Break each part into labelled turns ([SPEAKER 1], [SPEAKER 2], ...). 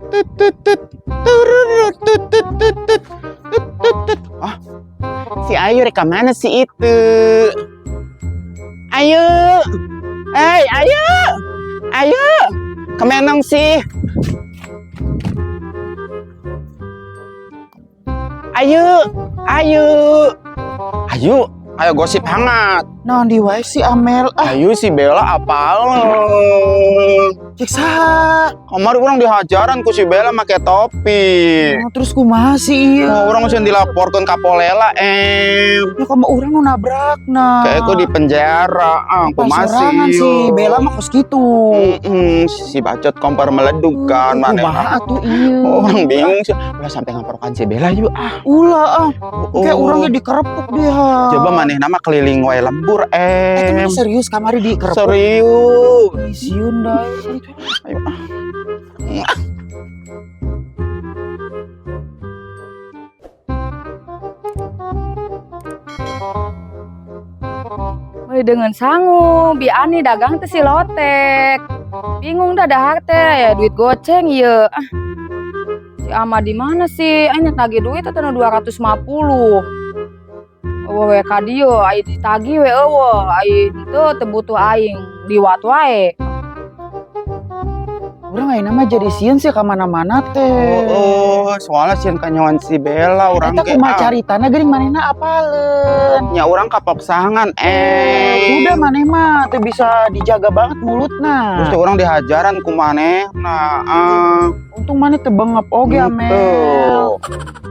[SPEAKER 1] Tut tut tut tururut, tut tut tut tut tut tut tut. Ah, si Ayu rek ka mana sih itu? Ayu, hey Ayu, Ayu, kemenang sih. Ayu, Ayu, Ayu, ayo gosip hangat.
[SPEAKER 2] Naon di wae si Amel ah?
[SPEAKER 1] Ayu, si Bella apal?
[SPEAKER 2] Cek saha?
[SPEAKER 1] Kamari urang dihajaran ku si Bella make topi.
[SPEAKER 2] Oh, terus kumaha sih ieu?
[SPEAKER 1] Oh, urang sih dilaporkan ke Polela, em.
[SPEAKER 2] Ya kamu urang nu nabrakna.
[SPEAKER 1] Kayak aku di penjara, ah, aku
[SPEAKER 2] Pas
[SPEAKER 1] masih.
[SPEAKER 2] sorangan si Bella mah kos kitu.
[SPEAKER 1] Si bacot kompor meleduk kan, mana?
[SPEAKER 2] Kumaha atuh ieu?
[SPEAKER 1] Oh, urang bingung sih. Ulah sampai ngaporkan si Bella yuk ah.
[SPEAKER 2] Ulah ah. Kayak
[SPEAKER 1] Oh.
[SPEAKER 2] urangnya dikerepuk dia.
[SPEAKER 1] Coba maneh nama keliling wae lembur,
[SPEAKER 2] Eh,
[SPEAKER 1] em.
[SPEAKER 2] tapi serius kamari dikerepuk.
[SPEAKER 1] Serius.
[SPEAKER 2] Ih, sieun dah.
[SPEAKER 1] Ayo ah.
[SPEAKER 3] Meuli dengan sangu, bi ani dagang teh si lotek. Bingung dah dahar teh, ya duit goceng ieu. Ah. Si Ama di mana sih? Aing nagih duit teh 250. Eueuh we ka dieu, ai ditagih we eueuh, ai teu teu butuh aing, liwat wae.
[SPEAKER 2] Urang ayeuna mah jadi sieun sih ka mana-mana teh.
[SPEAKER 1] Oh, soalnya sieun kanyawan si Bella urang
[SPEAKER 2] Eta
[SPEAKER 1] ge.
[SPEAKER 2] kumaha
[SPEAKER 1] Ah.
[SPEAKER 2] caritana geuning manehna apaleun?
[SPEAKER 1] Nya urang kapok sangan, eh.
[SPEAKER 2] Udah maneh mah teu bisa dijaga banget mulutna.
[SPEAKER 1] Terus teh urang dihajaran ku manehna. Ah.
[SPEAKER 2] Untung maneh teu bengep oge, Amel.
[SPEAKER 1] Gitu.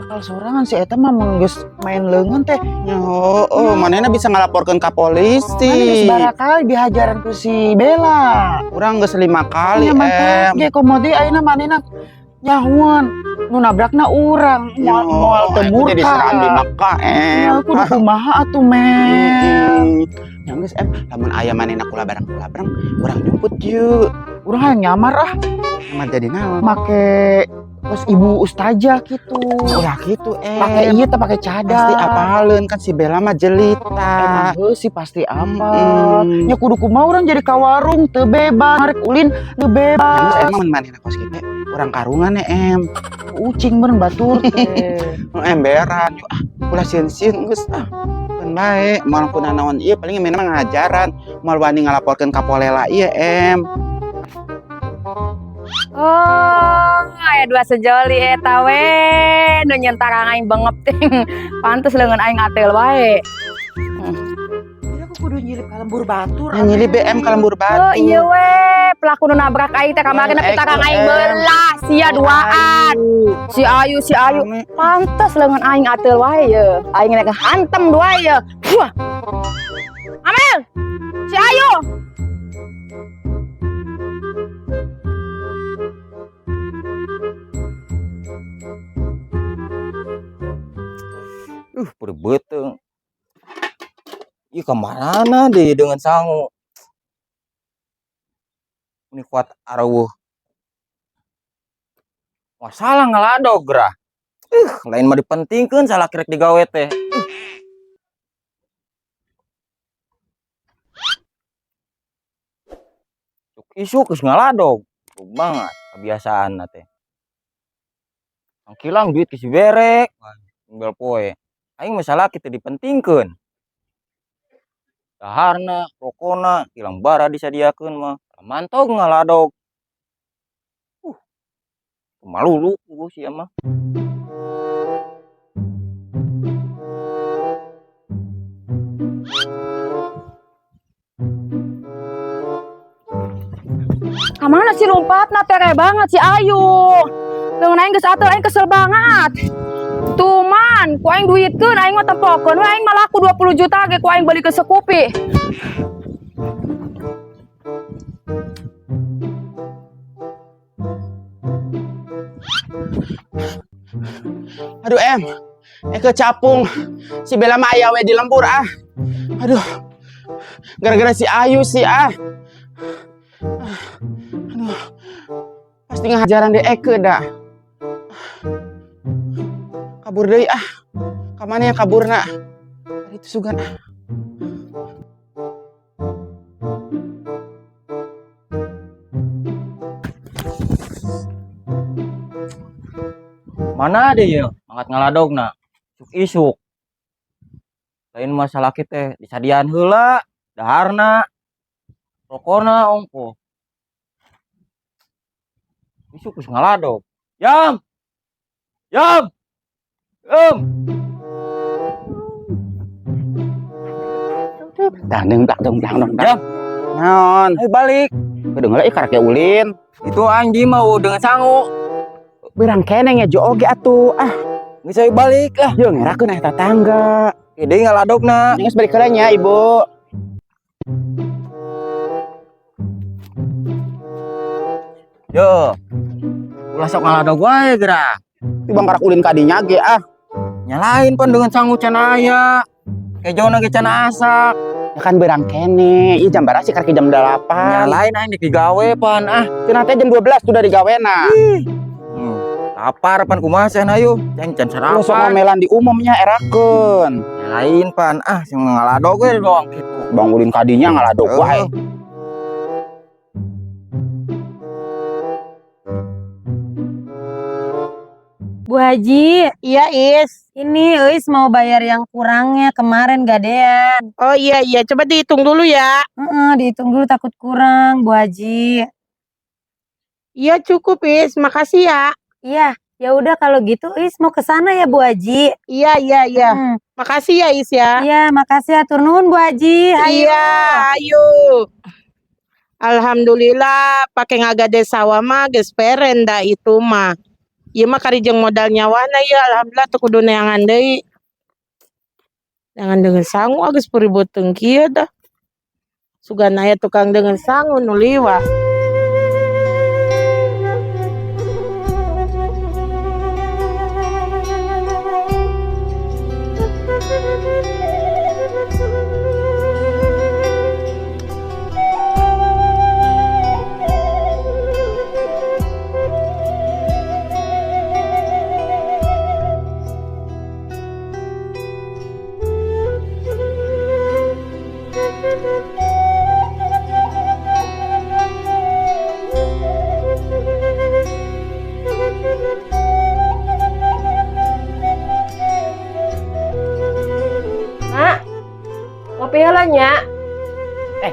[SPEAKER 2] Kalau sorangan si eta mah mun geus main leungeun teh,
[SPEAKER 1] Ya, oh, manehna bisa ngalaporkeun ka polisi.
[SPEAKER 2] maneh geus barakali dihajaran ku si Bella.
[SPEAKER 1] Urang geus 5 kali,
[SPEAKER 2] Nya mantap
[SPEAKER 1] em.
[SPEAKER 2] ge komo deui ayeuna manehna nyahuan nu nabrakna urang moal moal teu
[SPEAKER 1] Aku jadi
[SPEAKER 2] murka.
[SPEAKER 1] serambi Mekah, em.
[SPEAKER 2] Ya, kudu kumaha atuh, Mel?
[SPEAKER 1] Ya geus, em, lamun aya manehna kulabarang-kulabarang, urang jemput yuk.
[SPEAKER 2] Urang hayang nyamar ah,
[SPEAKER 1] Nyamar jadi naon?
[SPEAKER 2] Make kos ibu ustazah gitu.
[SPEAKER 1] Ulah gitu, em.
[SPEAKER 2] Pakai ieu teh, pakai cadar.
[SPEAKER 1] Pasti apaleun kan si Bella mah jelita.
[SPEAKER 2] Emang heuh sih pasti apal.
[SPEAKER 1] Mm-mm.
[SPEAKER 2] Nya kudu kumaha urang jadi ka warung teu bebas, arek ulin teu
[SPEAKER 1] Ya geus,
[SPEAKER 2] bebas.
[SPEAKER 1] emang mun manehna kos kitu urang karungan ya, em.
[SPEAKER 2] Ucing meureun batur teh.
[SPEAKER 1] Emberan yuk ah, ulah sieun-sieun geus ah. Keun bae, moal kunanaon ieu paling manehna mah ngajaran, moal wani ngalaporkeun ka Polela ieu, em.
[SPEAKER 3] Oh, aya dua sejoli eta we, nu nyentarang aing bengep teh. Pantes leungeun aing atel wae.
[SPEAKER 2] Aku kudu nyilip ka lembur batur.
[SPEAKER 1] Ya, nyilip BM ka lembur
[SPEAKER 3] Oh
[SPEAKER 1] batur.
[SPEAKER 3] iya we, pelaku nu nabrak aing teh kamari
[SPEAKER 1] Eh,
[SPEAKER 3] nepi tarang aing
[SPEAKER 1] em.
[SPEAKER 3] belah sia duaan. Si Ayu, si Ayu. Pantes leungeun aing atel wae ye. Aing rek hantem dua ye. Wah. Amel. Si Ayu.
[SPEAKER 4] Perih beuteung. Ih, kamarana deh dengan sangu. Ini kuat arawuh. Masalah ngaladog gerah. Lain mah dipentingkeun salah kirek digawe teh. Isuk geus ngaladog. Banget kebiasaan teh. Kilang duit geus diberek, tinggal poe. Aing masalah kita dipentingkeun. Daharna, rokona, kilang bara disadiakeun mah. Mantog ngaladog. Malulu ku sia mah.
[SPEAKER 3] Kamana sih lompatna tere banget si Ayu. Leungeun aing geus atel aing kesel banget. Tuman, ku aing duitkeun aing mah tempokeun we aing mah laku 20 juta ge ku aing beli ke Scoopy.
[SPEAKER 1] Aduh, em. Eke capung. Si Bella mah aya we di lembur ah. Aduh. Gara-gara si Ayu sih ah. Aduh. Pasti ngajaran deh Eke dah. Kabur deui ah. Ka mana ya kaburna? Ari itu sugan ah.
[SPEAKER 4] Mana deh ya, mangkat ngaladogna. Isuk isuk. Lain masalah kita disadian heula, daharna, rokona ongko. Isuk geus ngaladog. Yam. Yam. Yam.
[SPEAKER 1] Dang dang dang dang dang dang.
[SPEAKER 4] Jam.
[SPEAKER 1] Naon?
[SPEAKER 4] Ayo balik.
[SPEAKER 1] Kudu heula ih karek ulin.
[SPEAKER 4] Itu anjing mau dengan sangu.
[SPEAKER 1] Berang keneng ya jo oge atuh. Ah,
[SPEAKER 4] Geus ayo balik lah.
[SPEAKER 1] yo ngerakeun aya tetangga.
[SPEAKER 4] Ide ngaladogna.
[SPEAKER 1] Geus balik heula nya, Ibu.
[SPEAKER 4] Yo. Ulah sok ngaladog wae geura.
[SPEAKER 1] Tibang karak ulin kadinya ge ah.
[SPEAKER 4] Nyalain pan dengan sangu can aya. Kejona ge can asak.
[SPEAKER 1] Ya kan berang kene. Ih jam berapa sih karek jam 8.
[SPEAKER 4] Nyalain aing dek digawe pan ah.
[SPEAKER 1] Cenah teh jam 12 sudah digawena.
[SPEAKER 4] Lapar pan kumaha sih ayo. Can can
[SPEAKER 1] Lu sok
[SPEAKER 4] sarapan.
[SPEAKER 1] ngomelan di umumnya erakeun.
[SPEAKER 4] Nyalain pan ah sing ngaladog we doang gitu.
[SPEAKER 1] Bang ulin kadinya ngaladog wae.
[SPEAKER 5] Bu Haji,
[SPEAKER 6] Iya, Is.
[SPEAKER 5] ini Eis mau bayar yang kurangnya kemarin gadean.
[SPEAKER 6] Oh iya iya, coba dihitung dulu ya.
[SPEAKER 5] Heeh, dihitung dulu takut kurang, Bu Haji.
[SPEAKER 6] Iya cukup, Is. Makasih ya.
[SPEAKER 5] Iya, ya udah kalau gitu Eis mau ke sana ya Bu Haji.
[SPEAKER 6] Iya iya iya. Makasih ya, Is ya.
[SPEAKER 5] Iya, makasih atur nuhun Bu Haji. Ayo.
[SPEAKER 6] Iya, ayo. Alhamdulillah pakai ngagade sawah mah geus peren da itu mah. Ieu mah kari jeung modal nyawana ya alhamdulillah teu kudu neangan deui. Neangan deungeun sangu ah geus puribeuteung kieu dah. Sugan aya tukang deungeun sangu nu liwat.
[SPEAKER 7] Mak, ngopi heula nya.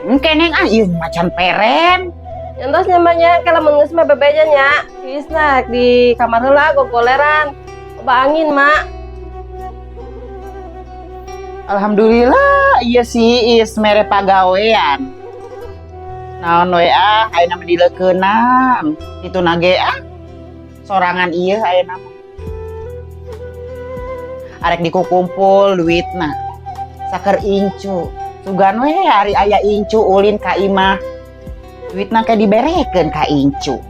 [SPEAKER 2] Engke neng ah ieu macan peren.
[SPEAKER 7] Entos nya mah nya, kalau mun geus mah bebeja nya. Tiisna di kamar heula gogoleran. Loba angin, Mak.
[SPEAKER 2] Alhamdulillah iya si Is mere pagawean. Naon we ah ayeuna mah dileukeunan. Kitu na ge ah. Sorangan ieu ayeuna mah. Arek dikukumpul duitna. Saker incu. Sugan we hari aya incu ulin ka imah. Duitna ke diberekeun ka incu.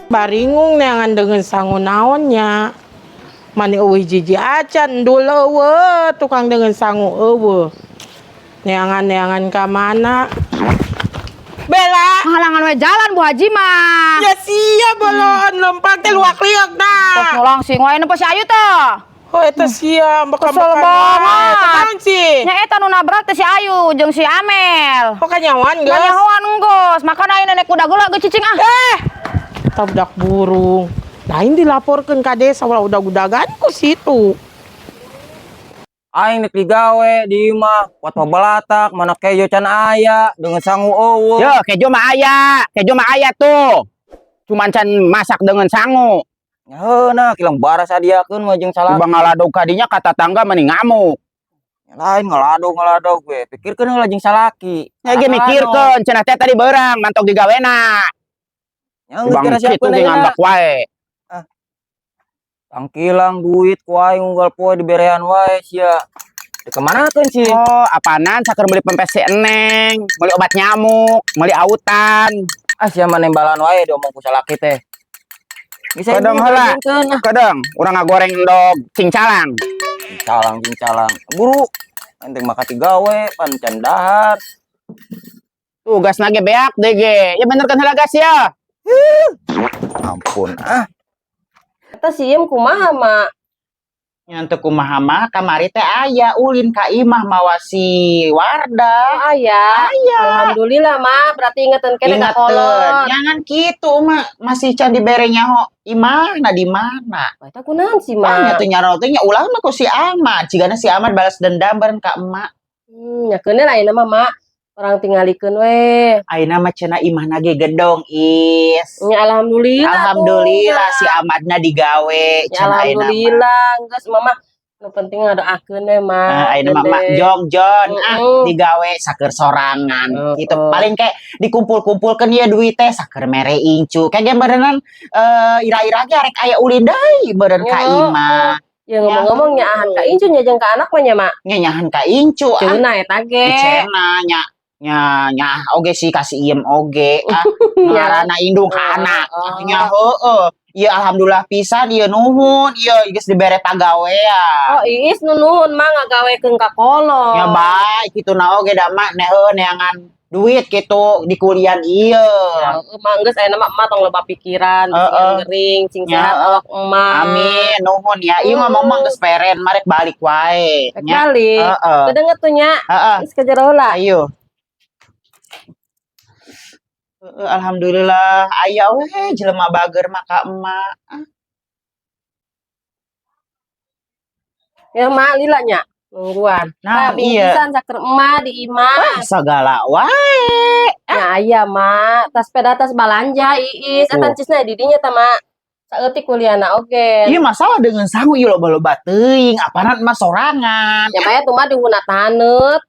[SPEAKER 6] Baringung neangan deungeun sangu naon nya. Mani eueuh jiji acan endul eueuh tukang deungeun sangu eueuh. Neangan-neangan ka mana? Bella,
[SPEAKER 3] Halangan we jalan Bu Haji mah.
[SPEAKER 6] ya sia boloan lompat teh luak liuk
[SPEAKER 3] Tos
[SPEAKER 6] dah.
[SPEAKER 3] langsung wae nempo si Ayu teh.
[SPEAKER 6] Oh eta sia
[SPEAKER 3] Kesel
[SPEAKER 6] ambek-ambekan.
[SPEAKER 3] banget.
[SPEAKER 6] Eta naon sih?
[SPEAKER 3] Nya eta nu nabrak teh si Ayu jeung si Amel.
[SPEAKER 6] Oh kanyawan geus.
[SPEAKER 3] Kanyahoan geus, makana ayeuna naik kuda geula geus cicing ah.
[SPEAKER 6] Eh, tabrak burung. Lain dilaporkeun ka desa ulah udag-udagan ku situ.
[SPEAKER 4] Aing nek digawe di imah, kuat pabalatak, mana kejo can aya, dengan sangu eueuh.
[SPEAKER 1] Yo, kejo mah aya, kejo mah aya tuh. Cuman can masak dengan sangu.
[SPEAKER 4] Nyaheuna kilang bara sadiakeun mah jeung salah.
[SPEAKER 1] Bang ngaladog kadinya kata tangga mending ngamuk.
[SPEAKER 4] Lain ngaladog ngaladog we. Pikirkeun heula jeung salaki.
[SPEAKER 1] Ya ge mikirkeun cenah teh tadi beurang mantok digawena.
[SPEAKER 4] Nya geus
[SPEAKER 1] Bang
[SPEAKER 4] kira
[SPEAKER 1] kitu
[SPEAKER 4] siapkeun
[SPEAKER 1] ge
[SPEAKER 4] ayeuna.
[SPEAKER 1] ngambek wae.
[SPEAKER 4] Tangkilang duit ku aing unggal poe diberean wae sia. Dikemanakeun sih?
[SPEAKER 1] Oh, apanan saker beli pempes si Eneng, beli obat nyamuk, beli autan.
[SPEAKER 4] Ah sia mah nembalan wae diomong ku salaki teh. Bisa
[SPEAKER 1] Kadang heula. Kadang urang ngagoreng endog cingcalang.
[SPEAKER 4] Calang calang. Buru. Enteng makati gawe pan can dahar.
[SPEAKER 1] Tuh gas nage beak deh ge. Ya bener kan heula gas ya.
[SPEAKER 4] Ampun ah.
[SPEAKER 7] Eta si Iem kumaha, Mak?
[SPEAKER 2] Nya teu kumaha mah kamari teh aya ulin ka imah mawa si Wardah.
[SPEAKER 7] Oh, aya.
[SPEAKER 2] Aya.
[SPEAKER 7] Alhamdulillah, Mak. Berarti ingetin kene ka
[SPEAKER 2] Ingeteun,
[SPEAKER 7] kolot.
[SPEAKER 2] jangan kitu mah masih can dibere nyaho imahna di mana.
[SPEAKER 7] Wah, eta kunaon sih,
[SPEAKER 2] Ah, nya
[SPEAKER 7] Mak?
[SPEAKER 2] teu nyaro teh nya ulah mah ku si Ahmad. Cigana si Ahmad balas dendam bareng ka emak.
[SPEAKER 7] Nya keun lah ayeuna mah, Mak. Orang tingalikeun we.
[SPEAKER 2] Ayeuna mah cenah imahna ge gedong, Is.
[SPEAKER 7] Nya alhamdulillah.
[SPEAKER 2] Alhamdulillah
[SPEAKER 7] tuh,
[SPEAKER 2] si Ahmadna digawe
[SPEAKER 7] Ya
[SPEAKER 2] cenah ayeuna mah.
[SPEAKER 7] alhamdulillah, geus mama nu penting ngadoakeun we, Mak.
[SPEAKER 2] Nah, ayeuna mah mak
[SPEAKER 7] Gede.
[SPEAKER 2] jong jon ah digawe saker sorangan gitu. Paling kayak dikumpul-kumpulkeun ya duit teh saker mere incu. Kayak ge beneran ira-ira ge arek aya ulin deui beureun ka imah.
[SPEAKER 7] Ya ngomong-ngomong nyaahan ka incu nya jeung ka anak mah nya, Mak.
[SPEAKER 2] Nya nyahan ka incu ah.
[SPEAKER 7] Ceunah eta ge.
[SPEAKER 2] Cenah nya nya nya oge sih kasih iem oge ah ngaranna indung ka anak. Nya heueuh. Ieu alhamdulillah pisan ieu nuhun ieu geus dibere pagawean.
[SPEAKER 7] Oh, Iis nu nuhun mah ngagawekeun ka kolot.
[SPEAKER 2] Ya baik kitu na oge da mak ne heueuh neangan duit gitu di kuliah ieu.
[SPEAKER 7] Heeh, mah geus ayeuna mah emak tong loba pikiran, sing gering, sing
[SPEAKER 2] Ya,
[SPEAKER 7] sehat awak emak.
[SPEAKER 2] Amin, nuhun ya. Ieu ngomong mah geus peren, marek balik wae.
[SPEAKER 7] Rek
[SPEAKER 2] Nya.
[SPEAKER 7] balik.
[SPEAKER 2] Heeh.
[SPEAKER 7] Kedenget tuh nya.
[SPEAKER 2] Heeh.
[SPEAKER 7] Geus ke jero heula.
[SPEAKER 2] Ayo. Heeh, alhamdulillah aya we jelema bager mah ka emak.
[SPEAKER 7] Ya mak lila nya nungguan.
[SPEAKER 2] Nah,
[SPEAKER 7] Nah,
[SPEAKER 2] iya.
[SPEAKER 7] bingkisan saker emak di imah.
[SPEAKER 2] Wah, segala wae.
[SPEAKER 7] Ya aya mak, tas sepeda tas balanja Iis, eta
[SPEAKER 2] Oh.
[SPEAKER 7] cisna di dinya tah mak. Saeutik kuliahna oge.
[SPEAKER 2] Ieu masalah dengan sangu ieu loba-loba teuing, apanan emak sorangan.
[SPEAKER 7] Ya maya tuh mah dihuna taneut.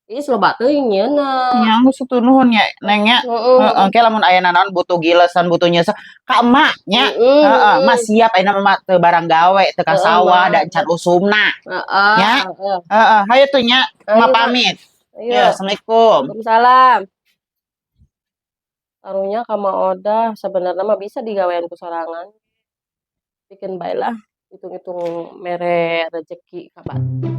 [SPEAKER 7] Iis loba teuing nyeuna.
[SPEAKER 2] Nya geus atuh nuhun nya, Neng nya.
[SPEAKER 7] Heeh.
[SPEAKER 2] Heeh, engke lamun aya nanaon butuh gilesan, butuh nyesek ka emak nya.
[SPEAKER 7] Heeh.
[SPEAKER 2] Heeh, mah siap ayeuna mah teu barang gawe, teu ka
[SPEAKER 7] Heeh,
[SPEAKER 2] sawah
[SPEAKER 7] Mak.
[SPEAKER 2] da can usumna.
[SPEAKER 7] Heeh.
[SPEAKER 2] Nya.
[SPEAKER 7] Heeh.
[SPEAKER 2] Heeh, hayu tuh nya,
[SPEAKER 7] Ayo,
[SPEAKER 2] emak
[SPEAKER 7] Mak.
[SPEAKER 2] pamit.
[SPEAKER 7] Ayo.
[SPEAKER 2] Ya, Assalamualaikum.
[SPEAKER 7] Waalaikumsalam. Taruhnya ka Mak Odah sebenarnya mah bisa digawean ku sorangan. Bikin bae lah, hitung-hitung mere rezeki ka batur.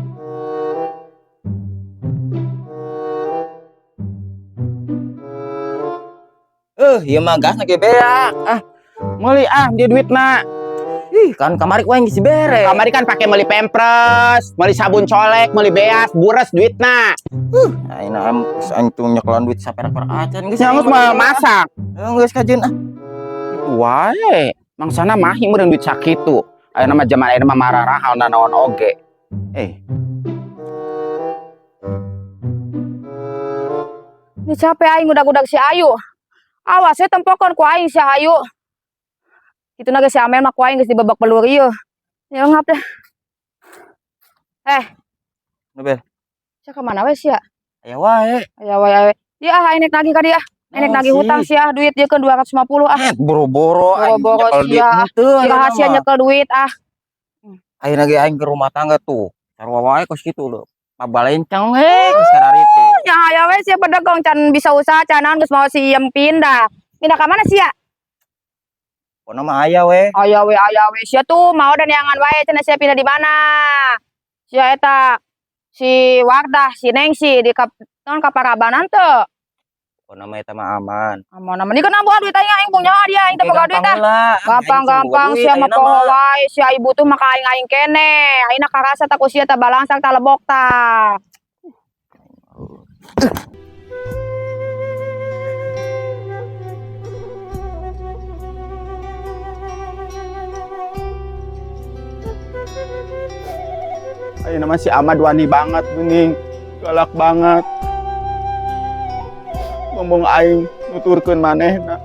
[SPEAKER 4] Ieu mah gasna ge beak. Ah,
[SPEAKER 1] Meuli ah dia duitna.
[SPEAKER 4] ih kan kamari ku aing geus dibere.
[SPEAKER 1] Kamari kan pakai meuli pampers, meuli sabun colek, meuli beas, buras duitna.
[SPEAKER 4] Ayeuna am geus aing tuh nyekelan duit saperak-perak acan geus.
[SPEAKER 1] Nya geus mah masak.
[SPEAKER 4] Heuh geus kajeun ah.
[SPEAKER 1] Itu wae. Mangsana mahi meureun duit sakitu. Ayeuna mah jaman ayeuna mah mararahal nanaon oge. Eh,
[SPEAKER 3] Ini capek aing udag-udag si Ayu. Awas we tempokon ku aing si Ayu. Kitu na ge si Amel mah ku aing geus dibebak belur ieu. Ya ngap deh.
[SPEAKER 4] Nu Bel.
[SPEAKER 3] Sia ka mana we sia?
[SPEAKER 4] Aya wae.
[SPEAKER 3] Aya wae aya. Dia ah aing nek nagih ka dia. Aing nek
[SPEAKER 4] Naon
[SPEAKER 3] nagih
[SPEAKER 4] sih?
[SPEAKER 3] hutang sia duit dia keun 250 ah.
[SPEAKER 4] Eh, boro-boro aing
[SPEAKER 3] Boro-boro
[SPEAKER 4] nyekel duit
[SPEAKER 3] sia.
[SPEAKER 4] henteu ayeuna
[SPEAKER 3] Rahasia
[SPEAKER 4] mah.
[SPEAKER 3] nyekel duit ah.
[SPEAKER 4] Ayeuna ge aing ke rumah tangga tuh. Sarua wae kos kitu lho. Mabalenceng we geus kararitu.
[SPEAKER 3] Ya aya we sia pedegong can bisa usaha can naon geus mau si Iem pindah. Pindah ka mana sia?
[SPEAKER 4] Pokona mah aya we.
[SPEAKER 3] Aya we sia tuh mau dan yangan wae cenah sia pindah di mana? Sia eta si Wardah, si Nengsi di kap naon ka Parabanan teu.
[SPEAKER 4] Pokona mah eta mah aman.
[SPEAKER 3] Aman aman. Ini kenapa bukan duit aing aing punya dia aing teu boga duit ah. Gampang-gampang sia mah poho wae sia ibu tuh maka aing aing kene. Aing karasa tak ku sia tah balangsang tah lebok tah.
[SPEAKER 1] Ayeuna mah si Ahmad wani banget geuning, galak banget. Ngomong aing nuturkeun manehna.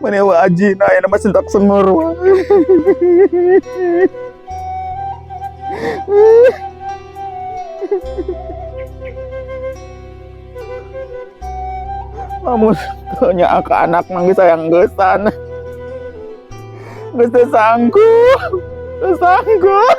[SPEAKER 1] Maneh wa ajina ayeuna mah sentak sengur wae. Lamun teu nyaah ka anak mah geus hayang geusan. Geus teu sanggup. Teu sanggup.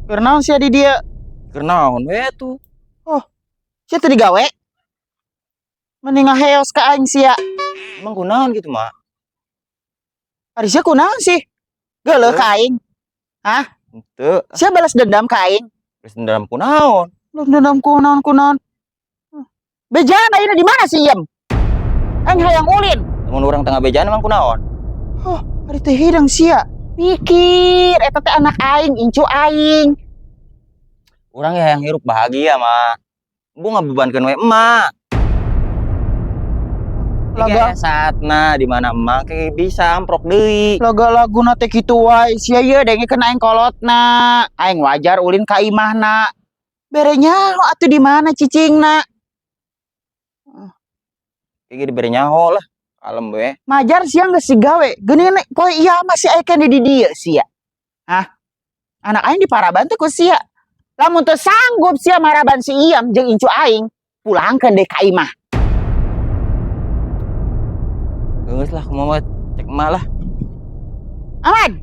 [SPEAKER 2] Keur naon sia di dieu?
[SPEAKER 4] Keur naon we tuh?
[SPEAKER 2] Sia teu digawe? Mending ngaheos ka aing sia.
[SPEAKER 4] Emang kunaon gitu, Mak?
[SPEAKER 2] Ari sia kunaon sih? Geuleuh ka aing.
[SPEAKER 4] Henteu.
[SPEAKER 2] Sia balas dendam ka aing.
[SPEAKER 4] Geus dendam kunaon?
[SPEAKER 2] Lu dendam kunaon kunaon? Bejaan ayeuna di mana sih Iem? Aing hayang ulin.
[SPEAKER 4] Lamun urang tengah bejaan emang kunaon?
[SPEAKER 2] Ari teh hidang sia. Pikir eta teh anak aing, incu aing.
[SPEAKER 4] Urang ya hayang hirup bahagia, Mak. Bu ngabebankeun we emak.
[SPEAKER 2] Laga
[SPEAKER 4] Laga saatna di mana emak kayak bisa amprok deui.
[SPEAKER 2] laga laguna teh kitu wae sia ieu dengekeun aing kolotna. Aing wajar ulin ka imahna. Bere nyaho atuh di mana cicingna.
[SPEAKER 4] Kayak dibere nyaho lah. Kalem we.
[SPEAKER 2] Majar sia geus digawe. Geuning poe ieu masih aya keneh di dieu sia. Hah? Anak aing diparaban teh ku sia. Lamun teu sanggup sia maraban si Iem jeung incu aing, pulangkeun deui ka imah.
[SPEAKER 4] Geus lah kumaha cek emak lah.
[SPEAKER 2] Ahmad.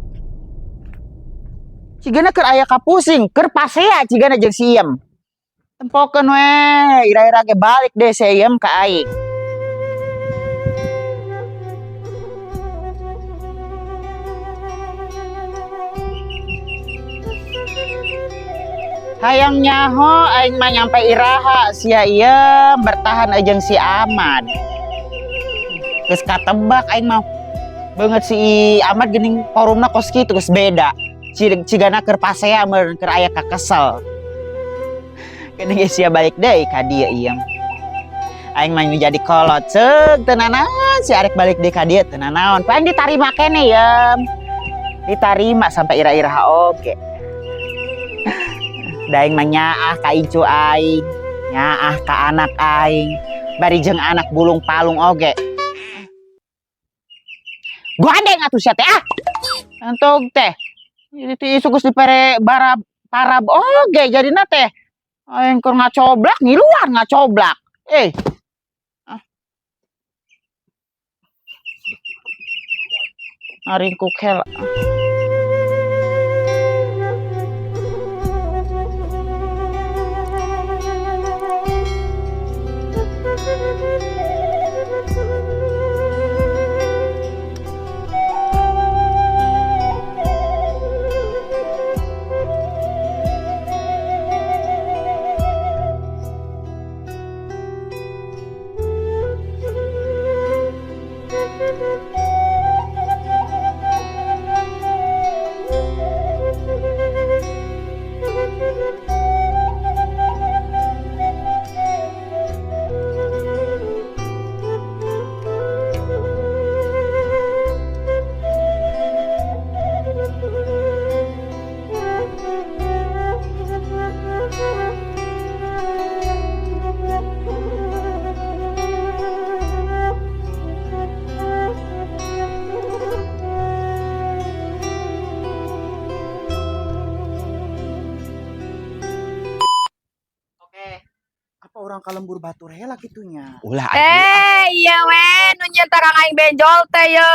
[SPEAKER 2] Cigana keur aya kapusing, keur pasea cigana jeung si Iem. Tempokeun we, ira-ira ge balik deh si Iem ka aing. Hayang nyaho aing mah nyampe iraha sia Iem bertahan jeung si Ahmad. Geus katebak aing mah banget si Ahmad geuning forumna kos kitu geus beda. Cigana keur pasea meureun keur aya kakesel. Geuning ge sia balik deui ka dieu Iem. Aing mah jadi kolot ceuk teu nanaon si arek balik deui ka dieu teu nanaon. Paling ditarima keneh Iem. Ditarima sampai ira-iraha oge. Da aing mah nyaah ka incu aing, nyaah ka anak aing, bari jeung anak bulung palung oge. Gandeng atuh sia teh ah. Entog teh. Jadi teh isuk geus dipere barab parab oge jadina teh. Aing keur ngacoblak ngiluan ngacoblak. Ah. Ngaringkuk hela. Orang ka lembur batur heula kitunya.
[SPEAKER 1] Ulah
[SPEAKER 3] Iya we, nu nyieun tarang aing benjol teh ye.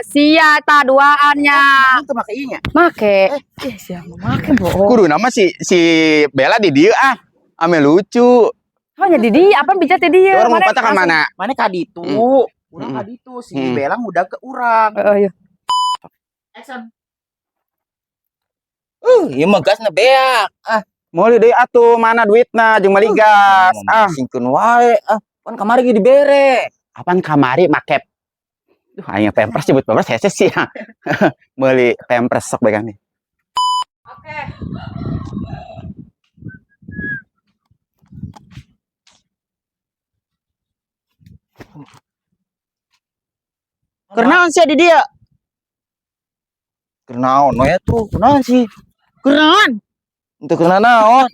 [SPEAKER 3] Sia ta duaannya.
[SPEAKER 2] Teu make ieu nya.
[SPEAKER 3] Make. Ih, sia mah make bohong.
[SPEAKER 1] Kudu nama si Bella di dieu ah. Ame lucu.
[SPEAKER 3] Oh nya di dieu, apa bicara di dieu?
[SPEAKER 1] Orang mau patah ka mana?
[SPEAKER 2] Mana ka ditu? Urang ka ditu, si Bella udah ke urang.
[SPEAKER 3] Heeh, iya.
[SPEAKER 2] Action.
[SPEAKER 4] Ieu mah gasna beak. Ah,
[SPEAKER 1] Meuli deui atuh mana duitna jeung meuli gas. Ah,
[SPEAKER 4] singkeun wae. Ah, pan kamari ge dibere.
[SPEAKER 1] Apaan kamari make? Duh, aing pampers nyebut pampers hese sih. Meuli pampers sok bae nih.
[SPEAKER 3] Oke.
[SPEAKER 2] Keur naon sia di dieu?
[SPEAKER 4] Keur naon we tuh?
[SPEAKER 2] Kunaon sih? Keur naon?
[SPEAKER 4] Untuk kena naon?